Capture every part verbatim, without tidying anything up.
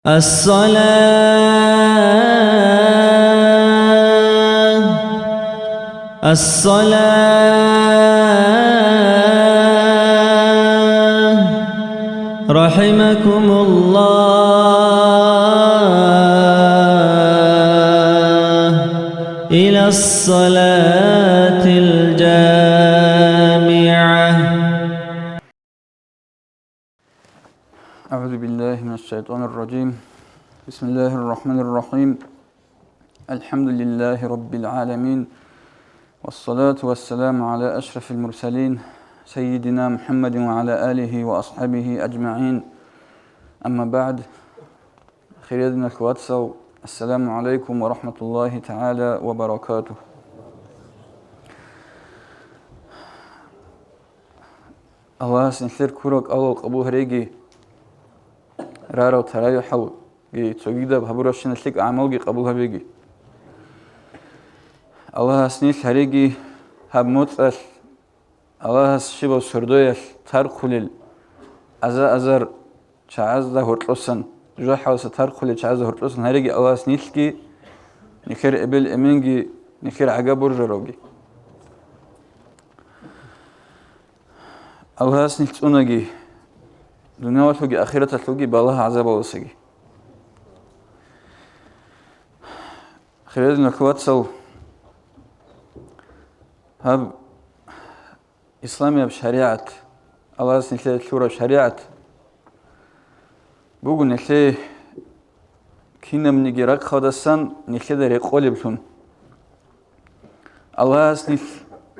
الصلاة، الصلاة، رحمكم الله، إلى الصلاة الجامعة. أعوذ بالله من الشيطان الرجيم. بسم الله الرحمن الرحيم. الحمد لله رب العالمين. والصلاة والسلام على أشرف المرسلين سيدنا محمد وعلى آله وأصحابه أجمعين. أما بعد. Хириял диналъул вацал, ассаламу гӀалайкум ва рахӀматуллагьи тагӀала ва баракатугь. Аллагьас нилъер ккурал кӀалал къабул гьареги, рарал таравихӀалги, цогидаб гьабурабщинал лъикӀ гӀамалги къабул гьабеги. Аллагьас нилъ гьареги гьаб моцӀалъ, Аллагьас щибаб сордоялъ тархъулел аза-азар чагӀазда гьоркьосан, жужахӀалдаса тархъулел чагӀазда гьоркьосан гьареги Аллагьас нилъги, нилъер эбел-эменги, нилъер гӀага-боржаралги. Аллагьас нилъ цӀунаги, дуниялалъулги ахираталъулги балагь-гӀазабалдасаги. Хириял диналъул вацал, гьаб исламияб шаригӀат, Аллагьас нилъеда лъураб шаригӀат буго нилъее кинабниги рахъалдасан нилъеда рекъолеблъун. Аллагьас нилъ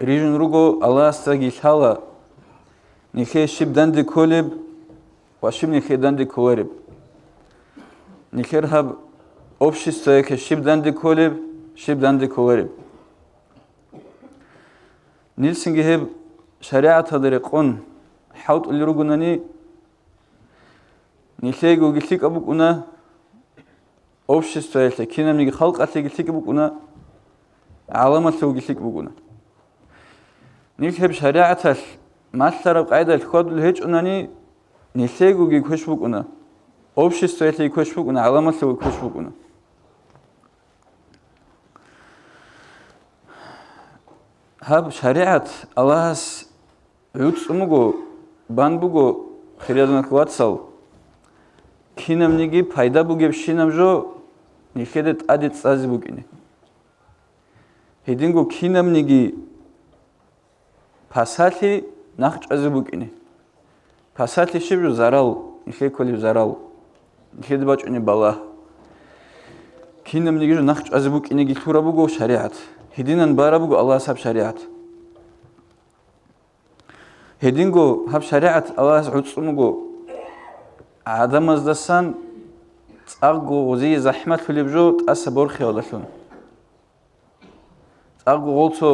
рижун руго, Аллагьасдаги лъала нилъее щиб данде кколеб ва щиб нилъее данде кколареб. Нилъер гьаб обществоялъе щиб данде кколеб, щиб данде кколареб. Нилсинги гьеб шаригӀаталда рекъон хӀалтӀулел ругонани, нилъеего лъикӀаб букӀуна, обществоялъе, кинабниги халкъалъеги лъикӀаб букӀуна, гӀаламалъеги лъикӀаб букӀуна. Нилъ гьеб шаригӀаталъ малъараб къайдалъ хьвадулел гьечӀонани, нилъеегоги квеш букӀуна, обществоялъеги квеш букӀуна, гӀаламалъеги квеш букӀуна. Гьаб шаригӀат Аллагьас гӀуцӀун буго, бан буго, хириял диналъул вацал, кинабниги пайда бугебщинаб жо нилъеда тӀаде цӀазе букӀине. Гьединго кинабниги пасалъи нахъ чӀвазе букӀине. Пасалъи щиб жо? Зарал, нилъее кколеб зарал, нилъеда бачӀунеб балагь. Кинабниги жо нахъ чӀвазе букӀинеги лъураб буго шаригӀат. Гьединан бараб буго Аллагьас гьаб шаригӀат. Гьединго гьаб шаригӀат Аллагьас гӀуцӀун буго гӀадамаздасан цӀакъго гъозие захӀмалъулеб жо тӀаса борхиялдалъун. ЦӀакъго гъол цо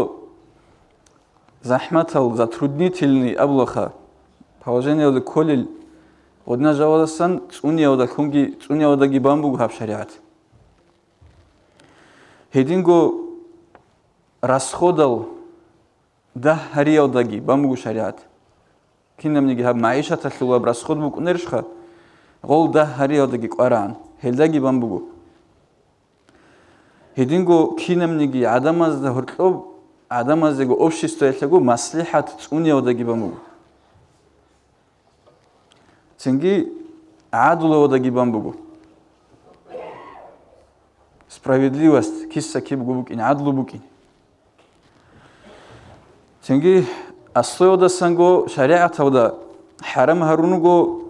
захӀматал, затруднительный абулаха, положениялда кколел гъодинал жаваздасан цӀуниялдалъунги, цӀуниялдаги бан буго гьаб шаригӀат. Гьединго расходал дагь гьариялдаги бан буго шаригӀат. Кинабниги гьаб магӀишаталъулаб расход букӀунарищха, гъол дагь гьариялдаги кӀварагӀан, гьелдаги бан буго. Гьединго кинабниги гӀадамазда гьоркьоб, гӀадамаздего, обществоялъего маслихӀат цӀуниялдаги бан буго. Цинги гӀадлуялдаги бан буго. Справедливость, киса кибго букӀин, гӀадлу букӀин. Цинги аслуялдасанго шаригӀаталда хӀарам гьарун руго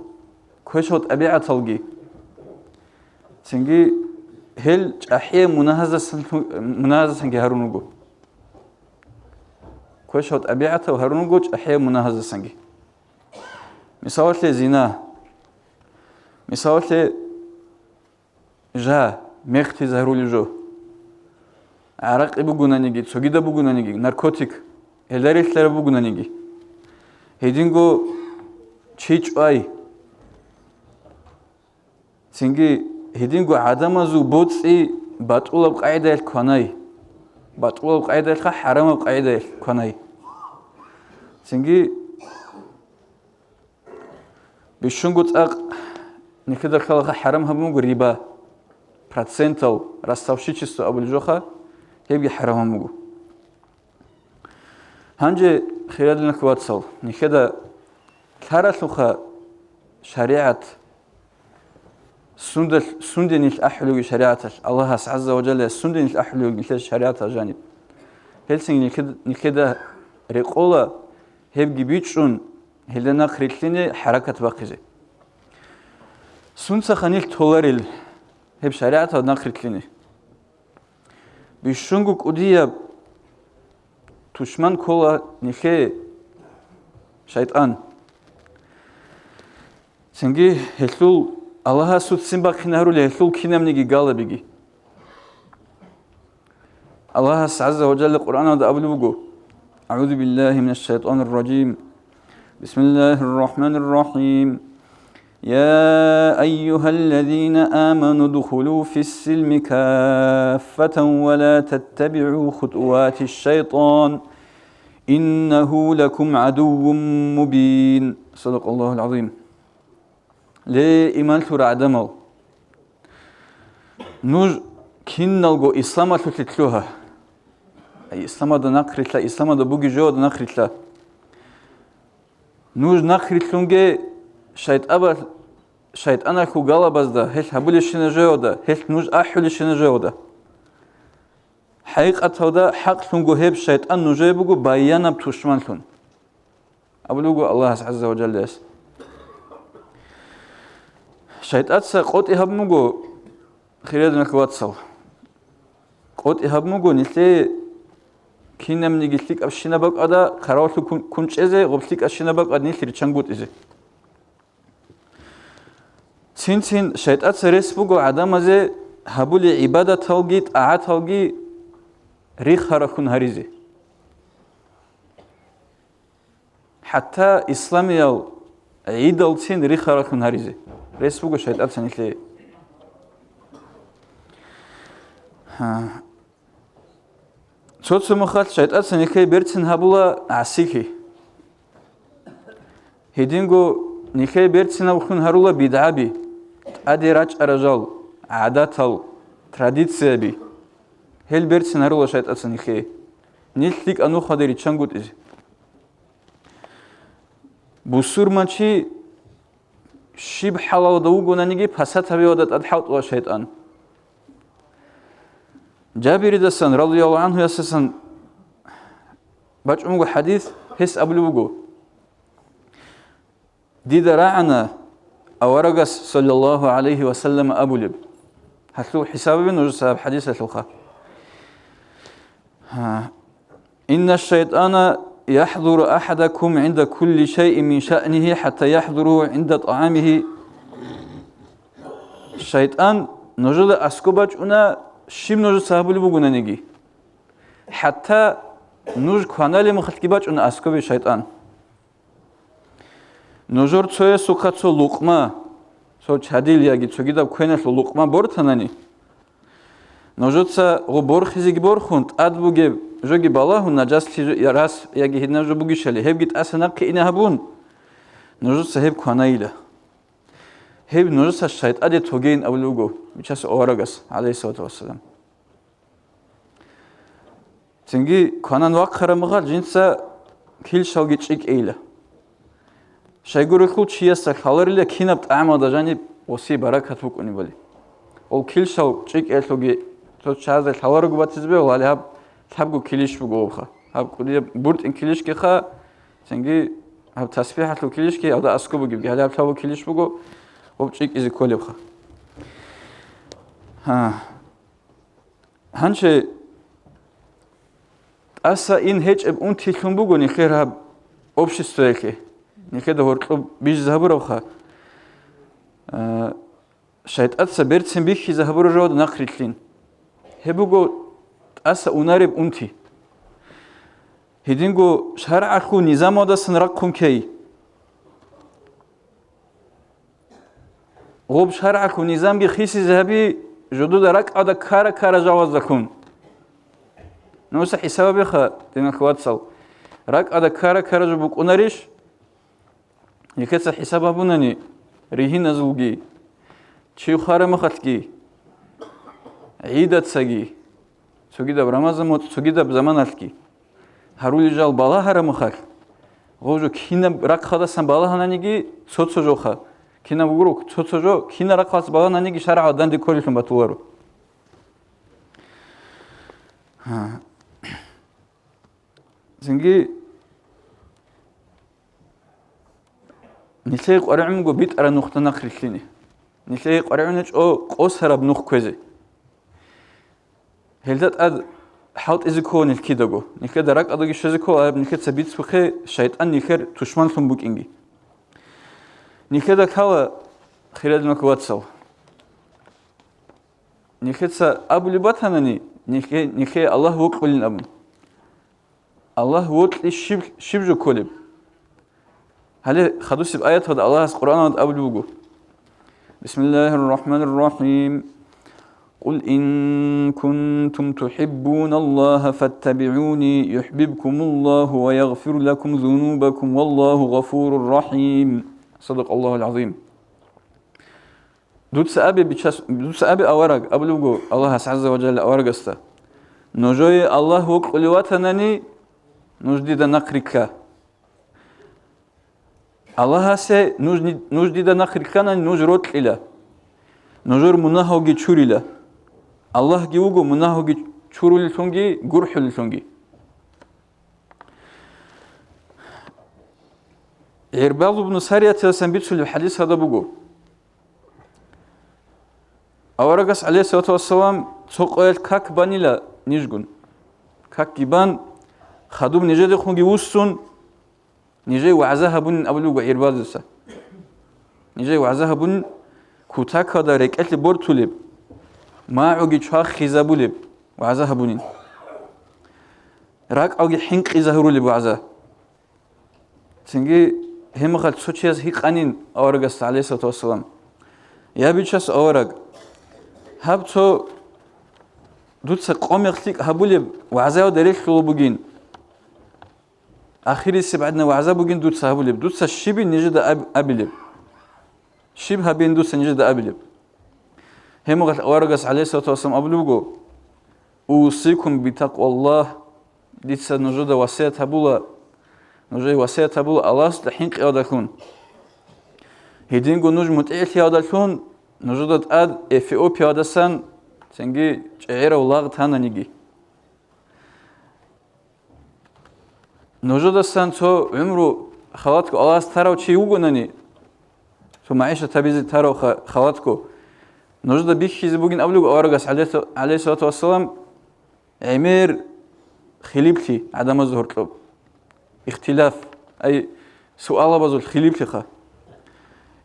квешал тӀабигӀаталги. Цинги гьел чӀахӀиял мунагьаздасан-, мунагьаздасанги гьарун руго. Квешал тӀабигӀатал гьарун руго чӀахӀиял мунагьаздасанги. Мисалалъе, зина. Мисалалъе, жа, мех тезарулеб жо. ГӀаракъи бугонаниги, цогидаб бугонаниги, наркотик, гьелда релълъараб бугонаниги. Гьединго чи чӀвай. Цинги гьединго гӀадамазул боцӀи батӀулаб къагӀидаялъ кванай. БатӀулаб къагӀидаялъха хӀарамаб къагӀидаялъ кванай. Цинги бищунго цӀакъ нилъеда ккалаха хӀарам гьабун буго риба, процентал ростовщичество абулеб жоха, гьебги хӀарам гьабун буго. Гьанже, хириял диналъул вацал, нилъеда лъаралъухъа шаригӀат, сундал-, сунде нилъ ахӀулевги шаригӀаталъ, Аллагьас гӀазза ва жалла сунде нилъ ахӀулевги нилъер шаригӀаталъ жаниб. Гьелцин нилъед-, нилъеда рекъола гьебги бичӀчӀун, гьелда нахъ рилълъине хӀаракат бахъизе. Сунцаха нилъ толарел гьеб шаригӀаталда нахъ рилълъине? Бищунго кӀудияб тушман ккола нилъее шайтӀан. Цинги гьелъул Аллагьасул ццин бахъин гьарулел гьелъул кинабниги галабиги. Аллагьас гӀазза ва жалла Къуръаналда абулеб буго: أعوذ بالله من الشيطان الرجيم. بسم الله الرحمن الرحيم. يا أيها الذين آمنوا ادخلوا في السلم كافة ولا تتبعوا خطوات الشيطان إنه لكم عدو مبين. صدق الله العظيم. Ле, иман лъурал гӀадамал! Нуж киналго исламалъулъе лъугьа. Ай, исламалда нахърилъа, исламалда буги жоялда нахърилъа. Нуж нахърилълъунге шайтӀаба-, шайтӀаналъул галабазда, гьелъ гьабулебщина жоялда, гьелъ нуж ахӀулебщина жоялда. ХӀакъикъаталда хӀакълъунго гьеб шайтӀан нужее буго баянаб тушманлъун. Абулеб буго Аллагьас гӀазза ва жаллаяс. ШайтӀаца къотӀи гьабун буго, хириял диналъул вацал. КъотӀи гьабун буго нилъее кинабниги лъикӀабщинаб бакӀалда хъаравуллъун ккун, ккун чӀезе, гъоб лъикӀабщинаб бакӀалда нилъ риччангутӀизе. Цин-цин шайтӀаца рес буго гӀадамазе гьабулел гӀибадаталги тӀагӀаталги рихарахун гьаризе. ХӀатта исламиял гӀидалцин рихарахун гьаризе рес буго шайтӀаца нилъее. Гьа. Цо-цо мехалъ шайтӀаца нилъее берцин гьабула гӀасилъи. Гьединго нилъее берцинавлъун гьарула бидгӀаби, тӀаде рачӀарал жал, гӀадатал, традицияби. Гьел берцин гьарула шайтӀаца нилъее, нилъ лъикӀаб нухалде риччангутӀизе. Бусурманчи щиб хӀалалда вугонаниги, пасат гьабиялда тӀад хӀалтӀула шайтӀан. Жабиридасан, радияллагьу гӀанхуясасан, бачӀун буго хӀадис, гьес абулеб буго: «Дида рагӀана аварагас, саллаллагьу гӀалайгьи ва саллам, абулеб». Гьалъул хӀисабаби нужеца гьаб хӀадисалъулха. Гьа. «Инна шайтӀана яхӀзуру ахӀадакум гӀинда кулли шайин мин шаънигьи хӀатта яхӀзуру гӀинда тӀагӀамигьи». ШайтӀан нужеда аскӀоб бачӀуна, щиб нужеца гьабулеб бугонаниги. ХӀатта нуж кваналеб мехалъги бачӀуна аскӀобе шайтӀан. Нужер цоясухъа цо лукъма, цо чадил яги цогидаб квеналъул лукъма бортанани, нужеца гъоб борхизеги борхун, тӀад бугеб жоги балагьун, нажаслъи жо-, я рас яги гьединаб жо бугищали, гьебги тӀаса нахъе ине гьабун, нужеца гьеб кванайила. Гьеб нужеца шайтӀаде тогейин абулеб буго Бичасул аварагас, гӀалайгьиссалату вассалам. Цинги кванан вахъараб мехалъ жинца килщалги чӀикӀейила. Щайгурелъул чиясда лъаларила кинаб тӀагӀамалда жаниб гъосие баракат букӀунебали. Ол килщал чӀикӀиялъулги цо чиясда лъаларого батизе бегьула, гьале гьаб лъабго килищ буго гьабха. Гьаб кӀудияб бутӀин килищгиха, цинги гьаб тасбихӀалъул килищги, гьалда аскӀоб бугебги, гьале гьаб лъабго килищ буго, гьоб чӀикӀизе кколебха. Гьа. Гьанже тӀаса ин гьечӀеб унтилъун буго нилъер гьаб обществоялъе, нилъеда гьоркьоб бижизе гьабуравха. А, шайтӀаца берцин бихьизе гьабураб жоялда нахърилълъин. Гьеб буго тӀаса унареб унти. Гьединго шаргӀалъул низамалдасан рахъун ккей. Гъоб шаргӀалъул низамги хисизе гьаби жодуда ракӀалда ккара-ккара жалаздалъун. Нуса хӀисаб гьабеха, диналъул вацал, ракӀалда ккара-ккара жо букӀунарищ? Нилъеца хӀисаб гьабунани, ригьиназулги, чи хварамахалъги, гӀидацаги, цогидаб Рамазан моцӀ, цогидаб заманалъги гьарулел жал балагьарамахалъ, гъов жо кинаб рахъалдасан балагьананиги цо-цо жоха, кинаб гурухъ цо-цо жо, кинаб рахъалдасан балагьананиги шаргӀалда данде кколеллъун батуларо. Гьа. Цинги нилъее къваригӀун буго битӀараб нухда нахърилълъине. Нилъее къваригӀуначӀо къосараб нух кквезе. Гьелда тӀад хӀалтӀизе ккола нилъ кидаго. Нилъеда ракӀалдаги щвезе ккола, гьаб нилъеца бицухъе, шайтӀан нилъер тушманлъун букӀинги. Нилъеда ккола, хириял вацал. Нилъеца абулеб батанани, нилъе-, нилъее Аллагь вокьулин абун. Аллагь вокьи щиб, щиб жо кколеб? Гьале хадусеб аяталда Аллагьас Къуръаналда абулеб буго: Бисмиллагьир рахӀманир рахӀим. قل إن كنتم تحبون الله فاتبعوني يحببكم الله ويغفر لكم ذنوبكم والله غفور رحيم. صدق الله العظيم. Дуца абе, бичас-, дуца абе, авараг, абулеб буго Аллагьас гӀазза ва жалла аварагасда: «Нужее Аллагь вокьулев ватанани, нуж дида нахърилълъа. Аллагьасе нуж ни-, нуж дида нахърилълъанани, нуж рокьила. Нужер мунагьалги чурила. Аллагьги вуго мунагьалги чурулеллъунги гурхӀулеллъунги». ГӀирбад ибн Сариятиласан бицулеб хӀадис гьадаб буго. Аварагас, гӀалейхиссалату вассалам, цо къоялъ как банила нижгун. Какги бан, хадуб нижедехунги вуссун, нижее вагӀза гьабунин абулеб буго ГӀирбадица. Нижее вагӀза гьабунин, кутакалда рекӀелъе бортулеб, магӀуги чвахизабулеб вагӀза гьабунин. РакӀалги хӀинкъизарулеб вагӀза. Цинги гьеб мехалъ цо чияс гьикъанин аварагасда, гӀалейхиссалату вассалам: «Я, бичас авараг, гьаб цо дуца къо-мех лъикӀ гьабулеб вагӀзаялда релълъула бугин. Ахирисеб гӀадина вагӀза бугин дуца гьабулеб. Дуца щибин нижеда аб-, абилеб? Щиб гьабин дуца нижеда абилеб?» Гьеб мехалъ аварагас, гӀалейхиссалату вассалам, абулеб буго: «Усикум битакъваллагь, дица нужеда васият гьабула, нужее васият гьабула Аллагьасда хӀинкъиялдалъун. Гьединго нуж мутӀигӀлъиялдалъун нужеда тӀад Эфиопиялдасан цинги чӀегӀерав лагъ тананиги. Нужедасан цо гӀумру халатго Аллагьас тарав чи вугонани, цо магӀишат гьабизе тарав ха-, халатго, нужеда бихьизе бугин», — абулеб аварагас, гӀалейхи-, гӀалейхиссалату вассалам, гӀемер хилиплъи гӀадамазда гьоркьоб. Ихтилаф, ай, суалабазул хилиплъиха.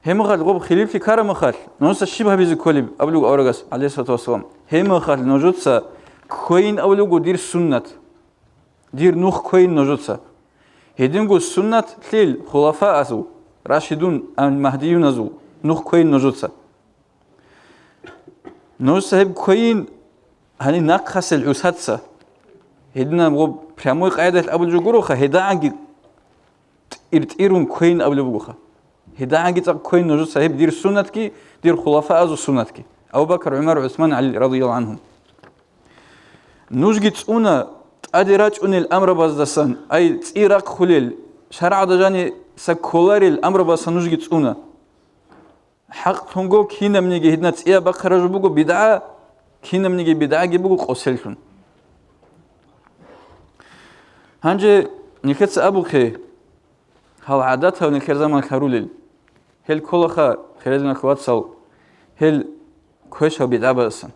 Гьеб мехалъ, гъоб хилиплъи ккараб мехалъ, нужеца щиб гьабизе кколеб? Абулеб аварагас, гӀалейхиссалату вассалам: «Гьеб мехалъ нужеца кквейин абулеб буго дир суннат». Дир нух кквейин нужеца. Гьединго суннатлъил хулафаазул, рашидун ал-магьдиюназул нух кквейин нужеца. Нужеца гьеб кквейин гьаниб нахъасел гӀусаца. Гьединабго прямой къайдалъ абулеб жо гуроха, гьедагӀанги тӀир-тӀирун кквейин абулеб бугоха. ГьедагӀанги цӀакъ кквейин нужеца гьеб дир суннатги, дир хулафаазул суннатги, Абу Бакр, ГӀумар, ГӀусман, ГӀали радияллагьу гӀанхум. Нужги цӀуна тӀаде рачӀунел амрабаздасан, ай, цӀи рахъулел, шаргӀалда жаниса кколарел амрабаздасан нужги цӀуна. ХӀакълъунго кинабниги гьедина цӀияб бахъараб жо буго бидгӀа, кинабниги бидгӀаги буго къоселлъун. Гьанже нилъеца абухъе, гьал гӀадатал нилъер заман хьарулел. Гьел кколаха, хирезаналъ вацал, гьел квешал бидгӀабаздасан.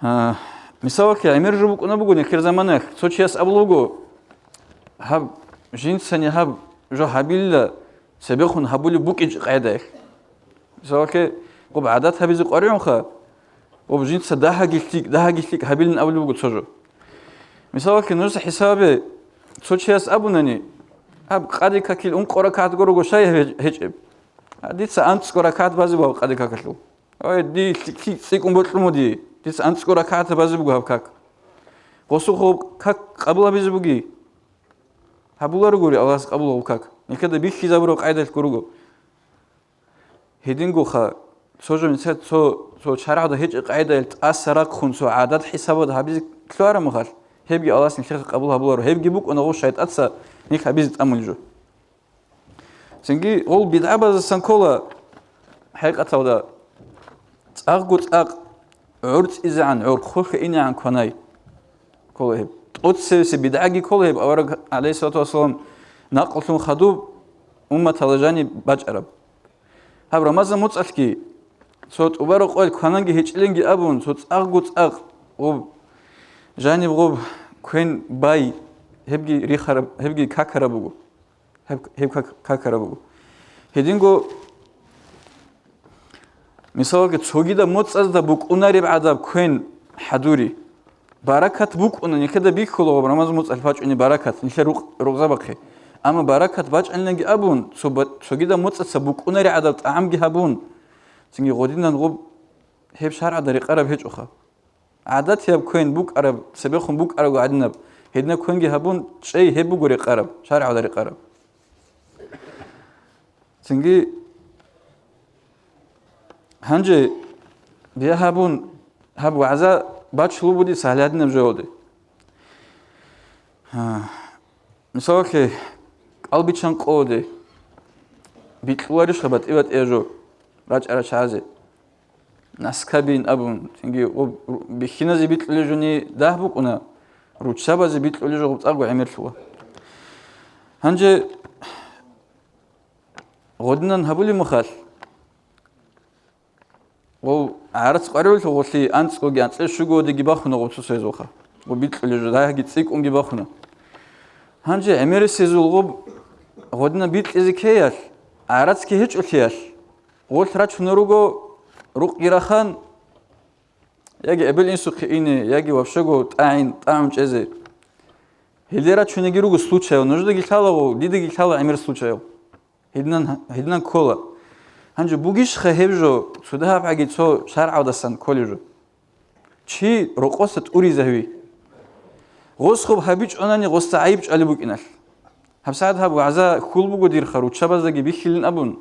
А, мисалалъе, гӀемер жо букӀунеб буго нилъер заманаялъ, цо чияс абулеб буго: «Гьаб, жинцани гьаб жо гьабила, цебехун гьабулеб букӀинчӀеб къайдаялъ». Мисалалъе, гъоб гӀадат гьабизе къваригӀунха, гъоб жинца дагьаги лъикӀ, дагьаги лъикӀ гьабилин абулеб буго цо жо. Мисалалъе, нужеца хӀисабе, цо чияс абунани: «Гьаб къаде какил ункъо ракагӀат гурого, щай гьаб гьечӀеб?» А дица анцӀго ракагӀат базе буго гьаб къаде какалъул. Ой, дие лъи-, лъи-, цӀикӀкӀун бокьун буго дие. Дица анцӀго ракагӀат базе буго гьаб как. Гъосухъ гьаб как къабул гьабизе буги? Гьабуларогури Аллагьас къабул гьаб как. Нилъеда бихьизабураб къайдалъ гуруго. Гьедингоха, цо жо, мисал, цо, цо шаргӀалда гьечӀеб къагӀидаялъ тӀаса рахъун цо гӀадат хӀисабалда гьабизе лъугьараб мехалъ, гьебги Аллагьас нилъехъе къабул гьабуларо, гьебги букӀуна гъов шайтӀаца нилъ гьабизе тӀамулел жо. Цинги гъол бидгӀабаздасан ккола, хӀакъикъаталда, цӀакъго цӀакъ гӀорцӀизегӀан, гӀорхъолъа инегӀан кванай ккола гьеб. ТӀоцевесеб бидгӀаги ккола гьеб авараг, гӀалайгьиссалату вассалам, накълулъун хадуб умматалда жаниб бачӀараб. Гьаб Рамазан муцӀалъги, цо тӀубараб къоялъ квананги гьечӀилинги абун, цо цӀакъго цӀакъ гъоб, жаниб гъоб квен бай, гьебги рихараб, гьебги какараб буго. Гьеб, гьеб как-, какараб буго. Гьединго, мисалги, цогидаб моцӀазда букӀунареб гӀадаб квен хӀадури. Баракат букӀуна, нилъеда бихьулаго Рамазан муцӀалъ бачӀунеб баракат, нилъер рукъ-, рукъзабахъе. Амма баракат бачӀаниланги абун, цо ба-, цогидаб моцӀаца букӀунари гӀадаб тӀагӀамги гьабун, цинги гъодинан гъоб гьеб шаргӀалда рекъараб гьечӀоха. ГӀадатияб квен букӀараб, цебехун букӀарабго гӀадинаб, гьединаб квенги гьабун, чӀей гьеб буго рекъараб, шаргӀалда рекъараб. Цинги гьанже бегьабун, гьаб вагӀза бачулеб буго дица гьале гьадинаб жоялде. Гьа, мисалалъе, кӀалбиччан къоялде бикьуларищха батӀи-батӀияб жо рачӀа-рачагӀазе? Наскабин абун, цинги гъоб бихьиназе бикьулел жони дагь букӀуна, руччабазе бикьулел жо гъоб цӀакъго гӀемерлъула. Гьанже гъодинан гьабулеб мехалъ, гъов гӀарац къваригӀунлъи гъолъие анцӀгоги анцӀила щугодеги бахуна гъов цо-цоязулха, гъоб бикьулел жо дагьги цӀикӀкӀунги бахуна. Гьанже гӀемерисезул гъоб гъодинан бикьизе ккеялъ, гӀарацги гьечӀолъиялъ, гъолъ рачунел руго рукъги рахан, яги эбел-инсухъе ине, яги вообще-го тӀагӀин, тӀагӀун чӀезе. Гьелде рачунеги руго случаял, нужедаги лъалаго, дидаги лъала гӀемер случаял. Гьединан, гьединан ккола. Гьанже бугищха гьеб жо, цо дагьабгӀаги цо шаргӀалдасан кколеб жо? Чи рокъоса тӀуризе гьави. Гъос гъоб гьабичӀонани гъосда гӀайиб чӀвалеб букӀиналъ. ГьабсагӀат гьаб вагӀза хьул буго дирха, руччабаздаги бихьилин абун.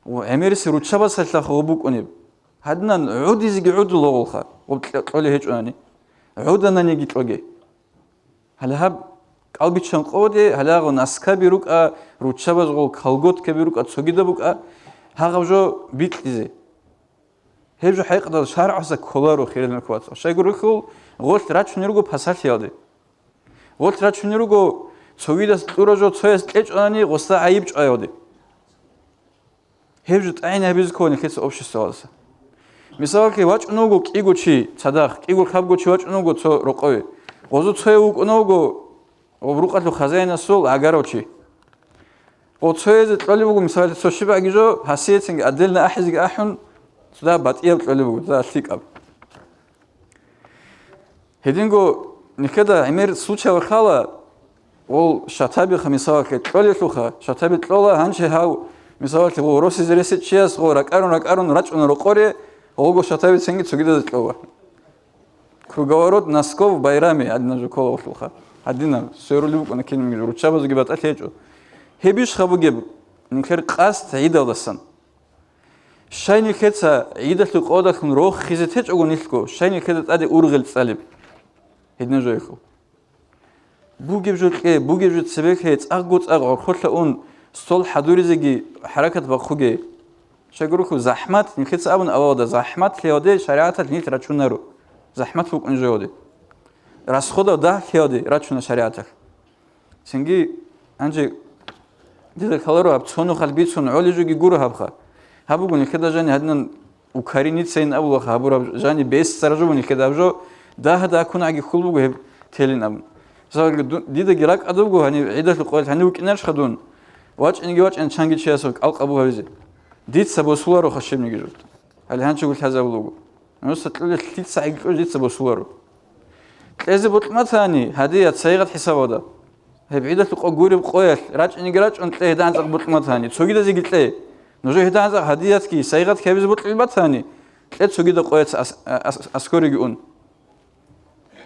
Ва гӀемериси руччабасалъа гъоб букӀунеб. Гьадинан гӀодизеги гӀодула гъолха, гъоб кьо-, кьолеб гьечӀонани. ГӀодананиги кьоге. Гьале гьаб кӀалбиччан къоде, гьалагъо наскаби рукӀа, руччабазгъо колготкаби рукӀа, цогидаб букӀа, гьагъаб жо бикьизе. Гьеб жо хӀакъикъаталда шаргӀалъа кколаро, хириял вацал. Щайгурелъул гъолъ рачунел руго пасалъиялде. Гъолъ рачунел руго цогидас кьураб жо цояс кьечӀонани гъосда гӀайиб чӀваялде. Гьеб жо тӀагӀин гьабизе ккола нилъеца обществоялдаса. Мисалалъе, вачӀун вуго кӀиго чи цадахъ, кӀиго лъабго чи вачӀун вуго цо рокъове. Гъозул цояв вукӀун вуго гъоб рукъалъул хазаинасул гӀагарав чи. Гъо цоязе кьолеб буго, мисалалъе, цо щибгӀаги жо, гьасиецинги отдельно ахӀизеги ахӀун, цо дагь батӀияб кьолеб буго, цо дагь лъикӀаб. Гьединго нилъеда гӀемер случай лъала, гъол шатабиха, мисалалъе, кьолелъулха, шатаби кьола, гьанже гьав, мисалалъе, гъо росизе ресечӀ чияс гъо ракӀарун-ракӀарун рачӀуна рокъоре, гъого шатабицинги цогидазе кьола. Круговорот носков в байраме, гьадинаб жо ккола гъолъулха. Гьадинаб сверулеб букӀуна кинабниги жо, руччабазеги батӀалъи гьечӀо. Гьебищха бугеб нилъер къасд гӀидалдасан? Щай нилъеца гӀидалъул къоялдалъун рохизе течӀого нилъго, щай нилъеда тӀаде ургъел цӀалеб? Гьединаб жоялъул. Бугеб жо кье, бугеб жо цебе лъе, цӀакъго-цӀакъ гӀорхъолъа ун, стол хӀадуризеги хӀаракат бахъуге. Щайгурелъул захӀмат, нилъеца абун авалда, захӀмат лъиялде шаригӀаталъ нилъ рачунаро. ЗахӀмат букӀун жоялде. Расходав дагь лъиялде рачуна шаригӀаталъ. Цинги гьанже дида лъаларо гьаб цо нухалъ бицун гӀолеб жоги гуро гьабха. Гьаб буго нилъеда жани гьадинан укорениться ин абулаха гьабураб жани бесцараб жо буго нилъеда гьаб жо, дагьа-дагьа кунагӀги хьул буго гьеб телин абун. Мисалги, ду-, дидаги ракӀ тӀад буго гьанив гӀидалъул къоялъ гьанив вукӀинарищха дун? ВачӀинги вачӀин чанги чиясул кӀал къабул гьавизе. Дица босулароха щибниги жо. Гьале гьанчи гулъазабулуго. Нуса кьулел лъица гӀигьлъулел дица босуларо. Кьезе бокьматани, гьадият сайгъат хӀисабалда. Гьеб гӀидалъул къо гуреб къоялъ рачӀинеги рачӀун кье гьедагӀанцӀакъ бокьматани, цогидазеги кье. Нужер гьедагӀанцӀакъ гьадиятги сайгъатги гьабизе бокьилбатани, кье цогидаб къояца ас-, ас-, аскориги ун.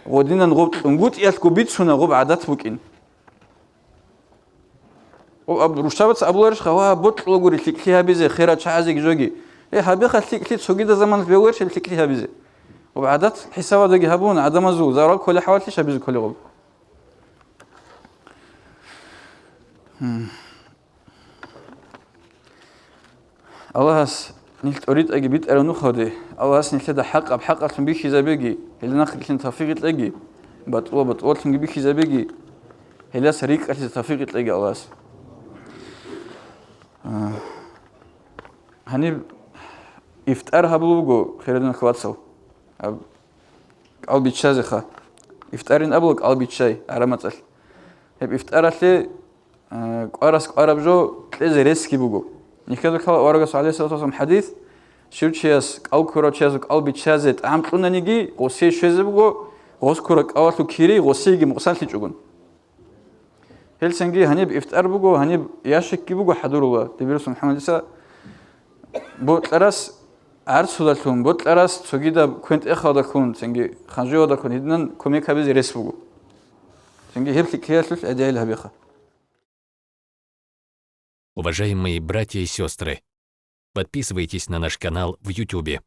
Гъодинан гъоб кьунгутӀиялъго бицуна гъоб гӀадат букӀин. О, аб-, рушабаца абуларищха, ва, бокьулагури лъикӀлъи гьабизе, херал чагӀазеги жоги. Э, гьабеха лъикӀлъи, цогидал заманалъ бегьуларищ гьеб лъикӀлъи гьабизе? О, гӀадат хӀисабалдаги гьабун, гӀадамазул зарал кколей хӀалалъищ гьабизе кколеб? Гьм. Аллагьас нилъ тӀоритӀаги битӀараб нухалде, Аллагьас нилъеда хӀакъаб хӀакъалъун бихьизабеги, гьелда нахърилълъин тавфикъ кьеги, батӀулаб батӀулалъунги бихьизабеги, гьелдаса рикӀкӀалъизе тавфикъ кьеги Аллагьас. А, гьаниб ифтар гьабулеб буго, хириял диналъул вацал. Гьаб кӀал биччазеха. Ифтарин абула кӀал биччай, гӀараб мацӀалъ. Гьеб ифтаралъе, а, кӀварас кӀвараб жо кьезе ресги буго. Нихье ккола аварагасул, гӀалайгьиссалату вассалам, хӀадис: щив чияс, кӀал ккурав чияс кӀал биччазе тӀагӀам кьунаниги, гъосие щвезе буго, гъос ккураб кӀалалъул кири гъосиеги мукъсанлъичӀогун. Гьелцинги гьаниб ифтар буго, гьаниб ящикги буго хӀадурула, дибирасул МухӀаммадица бокьарас гӀарцудалъун, бокьарас цогидаб квен-тӀехалдалъун, цинги ханжуялдалъун гьединан кумек гьабизе рес буго. Цинги гьеб лъикӀлъиялъулъ гӀедегӀил гьабеха. Уважаемые братья и сестры, подписывайтесь на наш канал в Ютубе.